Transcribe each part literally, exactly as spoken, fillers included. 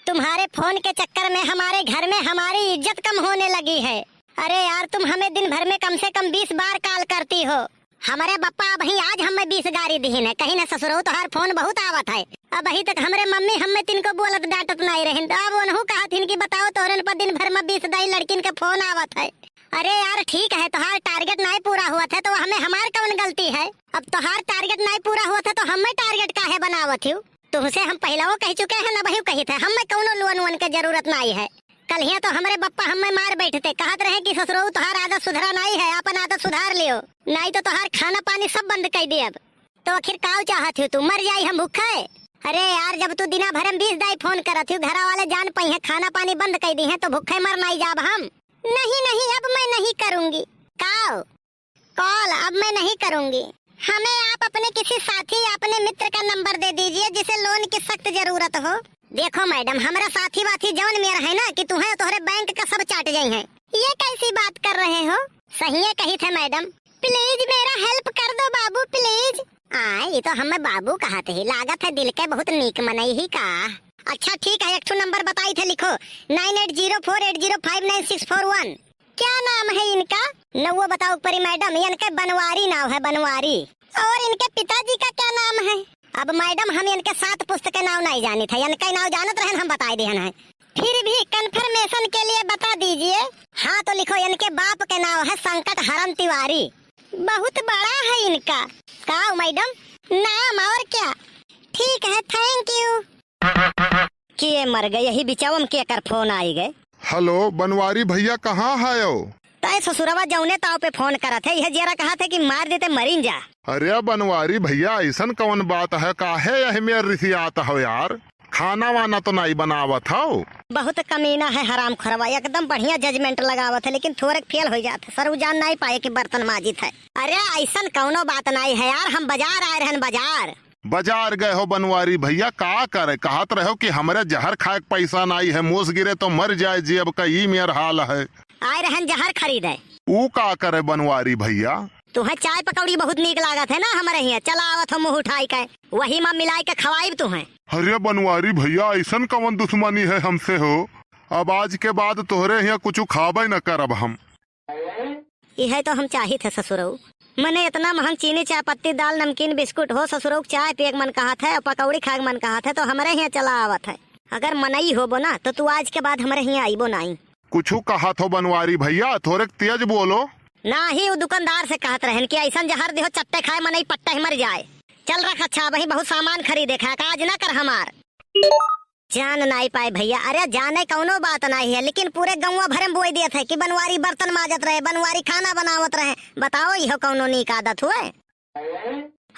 तुम्हारे फोन के चक्कर में हमारे घर में हमारी इज्जत कम होने लगी है। अरे यार, तुम हमें दिन भर में कम से कम बीस बार कॉल करती हो। हमरे बप्पा अबहीं आज हमें बीस गारी दिहिन है, कहिन है, "ससुरऊ, तोहार फोन बहुत आवत है।" अबहीं तक हमरे मम्मी हमें तिनको बोलत डांटत नाई रहिन, तो अब उनहू कहत हिन कि बताओ, तोहरन पर दिन भर में बीस दाई लड़किन के फोन आवत है। अरे यार, ठीक है, तोहार टारगेट नाई पूरा हुआ था, तो हमें हमार कौन गलती है? अब तोहार टारगेट नाई पूरा हुआ था, तो हमें टारगेट काहे बनावत हिउ? तुहसे हम पहिलवो कहि चुके हैं, अबहिउ कहित है, हमें कौनो लोन वोन के जरूरत नाई है। कल्हिया तो हमरे बप्पा हमें मार बैठते, कहत रहे कि "ससुरऊ, तोहार आदत सुधरा नाई है, आपन आदत सुधार लियो, नाई तो तोहार खाना पानी सब बंद कइ देब।" तो आखिर काउ चाहत हिउ तू, मर जाई हम भूखे? अरे यार, जब तू दिना भर में बीस दाई फोन करत हिउ, घरा वाले जान पइहें, खाना पानी बंद कइ दिहें, तो भूखे मर नाई जाब हम। नहीं, नहीं, अब मैं नहीं करूँगी। काउ? कॉल अब मैं नहीं करूँगी। हमें आप अपने किसी साथी या अपने मित्र का नंबर दे दीजिए, जिसे लोन की सख्त जरूरत हो। देखो मैडम, हमरा साथी वाथी जौन मेर है ना कि तुहें तोहरे बैंक का सब चाट जइहें। ये कैसी बात कर रहे हो? सहिए कहित है मैडम। प्लीज मेरा हेल्प कर दो बाबू, प्लीज। आय, ई तो हमें बाबू कहत ही, लागत है दिल के बहुत नीक मनई ही का। अच्छा ठीक है, एक ठो नंबर बताइत है, लिखो, nine eight zero four eight zero five nine six four one. क्या नाम है इनका? नउवो बताओ परी मैडम, इनके बनवारी नाव है, बनवारी। और इनके पिताजी का क्या नाम है? अब मैडम, हम इनके सात पुस्त के नाव नाई जानित है, इनके नाव जानत रहन, हम बताई दिहन है। फिर भी कन्फर्मेशन के लिए बता दीजिए। हाँ, तो लिखो, इनके बाप के नाव है संकट हरण तिवारी। बहुत बड़ा है इनका। Cow madam? नाम और क्या? ठीक है, thank you। के मर गए, यही बिचावम के कर फोन आई गए। हेलो, बनवारी भइया, कहाँ हयो? तय ससुरवा जौने ताव पे फोन करत है, यह जेरा कहत है कि मार देते मरिन जा। अरे बनवारी भइया, अइसन कौन बात है, काहे यही मेर रिसियात हो यार? खाना वाना तो नाई बनावत हो? बहुत कमीना है हरामखोरवा, एकदम बढ़िया जजमेंट लगावत है, लेकिन थोड़े फेल हो जात है सर, उ जान नाई पाए कि बर्तन माजित है। अरे अइसन कौनो बात नाई है यार, हम बाजार आए रहन, बाजार। बाजार गए हो बनवारी भइया, का करे? कहत रहो कि हमरे जहर खाए के पैसा नाई है, मूस गिरे तो मर जाए जी, अब का ई मेर हाल है। आए रहन जहर खरीदे। ऊ का करे बनवारी भइया? तुहें चाय पकौड़ी बहुत नीक लागत है ना हमरे हियाँ, चला आवत हो मुँह उठाई के, वही मा मिलाई के खवाइब तुहें। अरे बनवारी भइया, अइसन कवन दुश्मनी है हमसे हो? अब आज के बाद तोहरे हियाँ कुछु खाबे न करब हम। इहे तो हम चाहित है ससुरऊ। मने इतना महंग चीनी, चाय पत्ती, दाल, नमकीन, बिस्कुट हो ससुरऊ, चाय पिए के मन कहत है और पकौड़ी खाए के मन कहत है तो हमरे हियाँ चला आवत है। अगर मनई होबो ना तो तू आज के बाद हमरे हियाँ आइबो नाई। कुछु कहत हो बनवारी भइया, थोड़े तेज बोलो। नाही, उ दुकानदार से कहत रहन कि अइसन जहर दिहो चट्टे खाए मनई पट्टे ही मर जाए। चल रख, अच्छा, अबही बहुत सामान खरीदे खाए का, आज ना कर हमार। जान नाई पाए भइया। अरे जाने कौनो बात नाई है, लेकिन पूरे गौवा भरे में बोई देत है कि बनवारी बर्तन माजत रहे, बनवारी खाना बनावत रहे। बताओ, इहो कौनो नीक आदत हुए?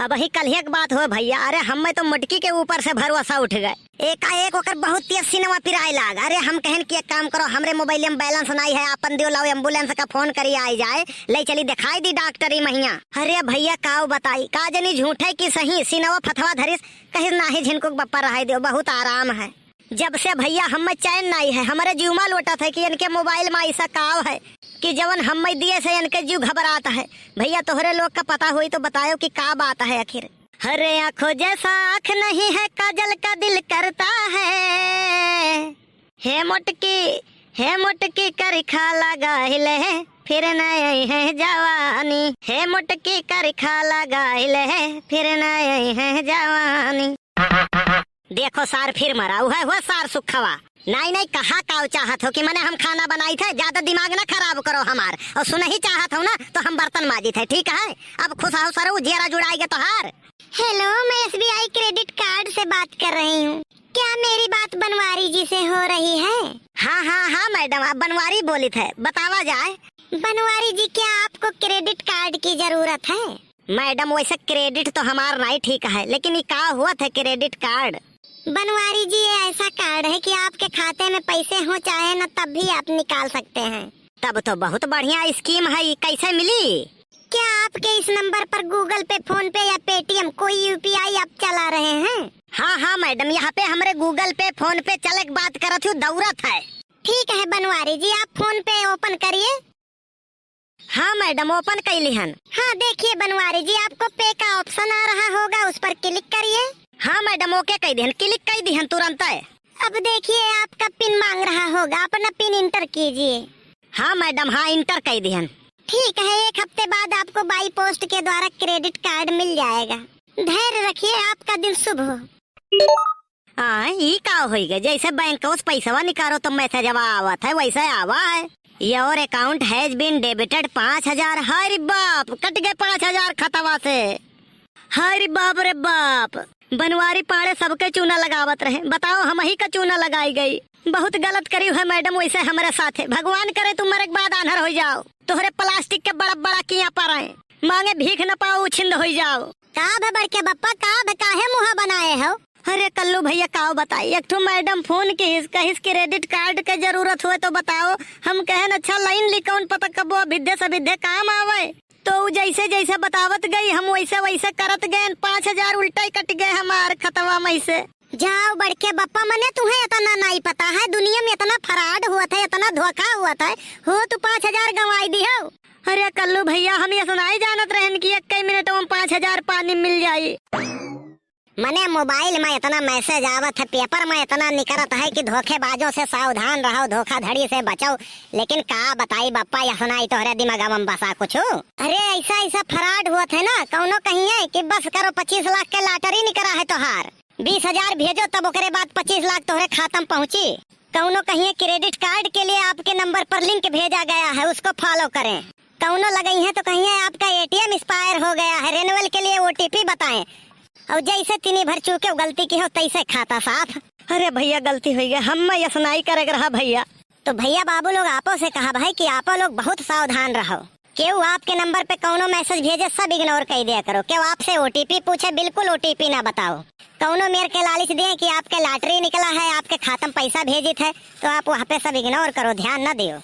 अबही कल्हिया के बात हुए भइया, अरे हमें तो मोटकी के ऊपर से भरोसा उठ गए। एकाएक ओकर बहुत तेज सीनवा पिराए लाग। अरे हम कहन कि एक काम करो, हमरे मोबाइल में बैलेंस नाई है, आपन दियो, लाओ एम्बुलेंस का फोन करी, आई जाए, ले चली दिखाई दी डॉक्टरी महिया। अरे भइया काव बताई, का जनी झूठे की सही, सीनवा फथवा धरिस, कहिस नाही झिनकुक बप्पा रहाई दियो, बहुत आराम है। जब से भइया हमें चैन नाई है, हमरे जीव मा लोटत है कि इनके मोबाइल मा ऐसा काव है कि जवन हमें दिए से इनके जीव घबरात है। भइया तोहरे लोग का पता होई तो बतायो कि का बात है आखिर। हरे आँखों जैसा आँख नहीं है काजल का दिल करता है। हे मोटकी, हे मोटकी करिखा लगाइले, फिर न आई है जवानी। हे मोटकी करिखा लगाइले, फिर न आई है जवानी। देखो सार फिर मरा, उहे हुआ सार सुखवा। नाई, नाई, कहा काव चाहत हो कि मने हम खाना बनाई थे, ज्यादा दिमाग ना खराब करो हमार। और सुनही चाहत हो ना, तो हम बर्तन माजी थे, ठीक है? अब खुश हो सरऊ, जियरा जुड़ाई गे तोहार। हेलो, मैं एसबीआई क्रेडिट कार्ड से बात कर रही हूँ। क्या मेरी बात बनवारी जी से हो रही है? हाँ, हाँ, हाँ मैडम, आप बनवारी बोलित है, बतावा जाए। बनवारी जी, क्या आपको क्रेडिट कार्ड की जरूरत है? मैडम, वैसे क्रेडिट तो हमार नाई ठीक है, लेकिन ये का हुआ था क्रेडिट कार्ड? बनवारी जी, ये ऐसा कार्ड है कि आपके खाते में पैसे हों चाहे न, तब भी आप निकाल सकते हैं। तब तो बहुत बढ़िया स्कीम है, ये कैसे मिली? क्या आपके इस नंबर पर गूगल पे, फोन पे या पेटीएम कोई यूपीआई आप चला रहे हैं? हाँ, हाँ मैडम, यहाँ पे हमरे गूगल पे, फोन पे चले के बात करत हूँ, दौरत है। ठीक है बनवारी जी, आप फोन पे ओपन करिए। हाँ मैडम, ओपन कैली हन। हाँ, देखिए बनवारी जी, आपको पे का ऑप्शन आ रहा होगा, उस पर क्लिक करिए। हाँ मैडम, ओके कह दिहन, क्लिक कह दिहन तुरंत। अब देखिए, आपका पिन मांग रहा होगा, अपना पिन इंटर कीजिए। हाँ मैडम, हाँ, इंटर कर दिहन। ठीक है, एक हफ्ते बाद आपको बाई पोस्ट के द्वारा क्रेडिट कार्ड मिल जाएगा। धैर्य रखिए, आपका दिन शुभ हो। हाँ, ई का होई गए? जैसे बैंक से पैसवा निकालो तो मैसेजवा आवत है, वैसे आवा है, "Your account has been debited पाँच हजार।" हाय रे बाप, कट गए पाँच हजार खतवा से। हाय रे बाप रे बाप, बनवारी पाड़े सबके चूना लगावत रहे, बताओ हमही का चूना लगाई गई। बहुत गलत करी है मैडम, वैसे हमरे साथे। भगवान करे तू मरे के बाद आन्हर हो जाओ, तोहरे प्लास्टिक के बड़ा बड़ा किया पर आए, मांगे भीख न पाओ, उछिंद हो जाओ। का भे बड़के बप्पा, का भे, काहे मुँह बनाए हो? अरे कल्लू भैया, का बताई, एक ठो मैडम फोन किहिस, कहिस क्रेडिट कार्ड के जरूरत हुए तो बताओ। हम कहन अच्छा लाइन ली, कौन पता कबो अभिद्धे सभिद्धे काम आवे। तो उ जैसे जैसे बतावत गई, हम वैसे वैसे करत गए, पाँच हजार उल्टा ही कट गए हमार खतवा में से। जाओ बड़के बप्पा, मने तुम्हें इतना नहीं पता है, दुनिया में इतना फ्रॉड हुआ था, इतना धोखा हुआ था, हो तू पाँच हजार गंवाई दिहो। अरे कल्लू भैया, हम ये सुनाई जानत रहन कि एक ही मिनट में पाँच हजार पानी मिल जाई। मने मोबाइल में इतना मैसेज आवत है, पेपर में इतना निकरत है कि धोखेबाजों से सावधान रहो, धोखाधड़ी से बचो। लेकिन का बताई बप्पा, ये सुनाई तोहरे दिमाग में बसा कुछ। अरे ऐसा ऐसा फ्रॉड हुआ थे ना, कौनो कहिए कि बस करो, पच्चीस लाख के लॉटरी निकरा है तोहार, बीस हजार भेजो, तब ओकरे बाद पच्चीस लाख तोहरे खाता में पहुँची। कौनो कहिए क्रेडिट कार्ड के लिए आपके नंबर पर लिंक भेजा गया है, उसको फॉलो करें। कौनो लगई है तो कहिए आपका एटीएम एक्सपायर हो गया है, रिन्यूअल के लिए ओटीपी बताएं। और जैसे तिनी भर चूके गलती की हो, तैसे खाता साफ। अरे भैया, गलती हो गई, हम यस नाई करे के रहा भैया। तो भैया बाबू लोग, आपो से कहा भाई कि आपो लोग बहुत सावधान रहो। केहू आपके नंबर पे कौनो मैसेज भेजे, सब इग्नोर कर दिया करो। केहू आपसे ओटीपी पूछे, बिल्कुल ओटीपी ना बताओ। कौनो मेर के लालच दिए कि आपके लॉटरी निकला है, आपके खाता में पैसा भेजित है, तो आप वहाँ पे सब इग्नोर करो, ध्यान ना दियो।